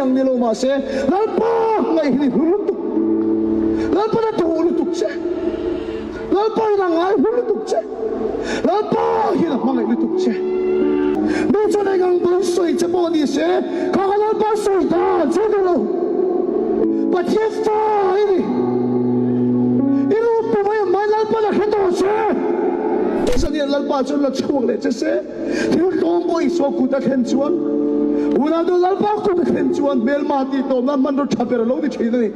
ang ni lo mah se, Lalpa ngaih hi ni hlu lutuk. Lalpan a duh lutuk che. Lalpa in a ngai hlu lutuk che. Lalpa hian a hmangaih lutuk che. Mi chuan eng ang bul sawi che pawh ni se, kha ka Lalpa sawi dan che ni lo. Pathian fa i ni. I ru pu mai ang mai Lalpan a hre tawh che. Zanian Lalpa chuan la chhuak leh che se, thil tlawm pawh Isua kut a thlen chuan, unau nu Lalpa kut a thlen chuan hmelma tih tawpna hmanraw tha ber a lo ni thin a ni.